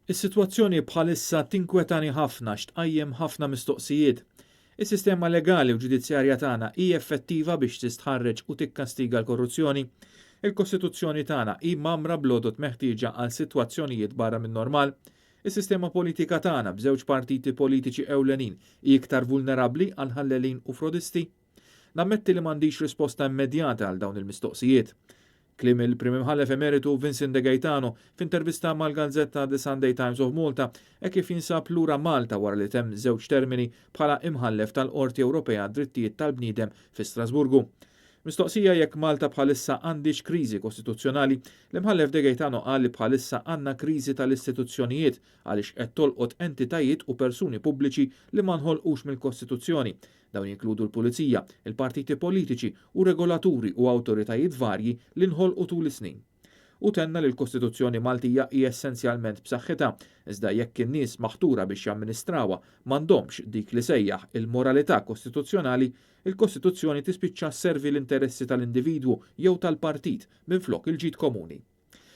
Is-sitwazzjoni bħalissa tinkwetani ħafna għax tqajjem ħafna mistoqsijiet. Is-sistema legali u ġudizzjarja tagħna hi effettiva biex tistħarreġ u tikkastiga l-korruzzjoni? Il-Kostituzzjoni tagħna hi mgħammra bl-għodod meħtieġa għal sitwazzjonijiet barra min-normal? Is-sistema politika tagħna b'żewġ partiti politiċi ewlenin hi iktar vulnerabbli għal ħallelin u frodisti? Nammetti li m'għandix risposta immedjata għal dawn il-mistoqsijiet. Kliem il-Prim Imħallef Emeritu Vincent De Gaetano f'intervista mal-gazzetta The Sunday Times of Malta hekk kif jinsab lura Malta wara li temm żewġ termini bħala Imħallef tal-Qorti Ewropea għad-Drittijiet tal-Bniedem fi Strasburgu. Mistoqsija jekk Malta bħalissa għandhiex kriżi kostituzzjonali, l-Imħallef De Gaetano qal li bħalissa għandna kriżi tal-istituzzjonijiet għaliex qed tolqot entitajiet u persuni pubbliċi li ma nħolqux mill-Kostituzzjoni. Dawn jinkludu l-pulizija, il-partiti politiċi u regolaturi u awtoritajiet varji li nħolqu tul is-snin. Hu tenna li l-Kostituzzjoni Maltija hi essenzjalment b'saħħitha, iżda jekk in-nies maħtura biex jamministrawha m'għandhomx dik li sejjaħ il-moralità kostituzzjonali, il-Kostituzzjoni tispiċċa sservi l-interessi tal-individwu jew tal-partit minflok il-ġid komuni.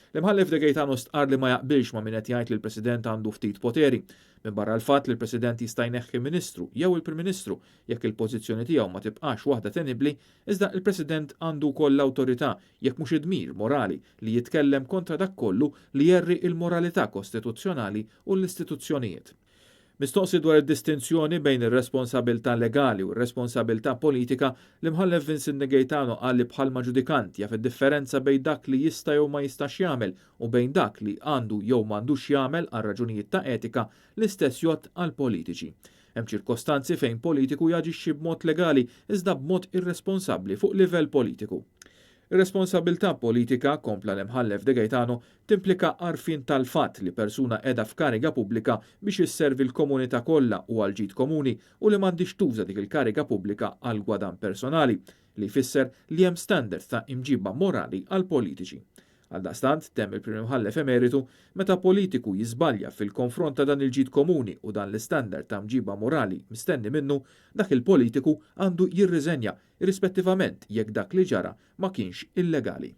L-Imħallef De Gaetano stqarr li ma jaqbilx ma' min qed jgħid li l-President għandu ftit poteri. Minbarra l-fatt li l-President jista' jneħħi Ministru jew il-Prim Ministru jekk il-pożizzjoni tiegħu ma tibqax waħda tenibbli, iżda l-President għandu wkoll l-awtorità, jekk mhux id-dmir morali, li jitkellem kontra dak kollu li jgħerri l-moralità kostituzzjonali u l-istituzzjonijiet. Mistoqsi dwar id-distinzjoni bejn ir-responsabilità legali u r-responsabilità politika, l-Imħallef Vincent De Gaetano qal li bħalma ġudikant jaf id-differenza bejn dak li jista' jew ma jistax jagħmel u bejn dak li għandu jew m'għandux jagħmel għal raġunijiet ta' etika, l-istess jgħodd għall-politiċi. Hemm ċirkostanzi fejn politiku jaġixxi b'mod legali iżda b'mod irresponsabbli fuq livell politiku. Ir-responsabbiltà politika, kompla l-Imħallef De Gaetano, timplika għarfien tal-fatt li persuna qiegħda f'kariga pubblika biex isservi l-komunità kollha u għall-ġid komuni u li m'għandhiex tuża dik il-kariga pubblika għal gwadann personali, li jfisser li hemm standard ta' imġiba morali għall-politiċi. Għaldaqstant, temm il-Prim Imħallef Emeritu, meta politiku jiżbalja fil-konfront ta' dan il-ġid komuni u dan l-istandard ta' mġiba morali mistenni minnu, dak il-politiku għandu jirriżenja irrispettivament jekk dak li ġara ma kienx illegali.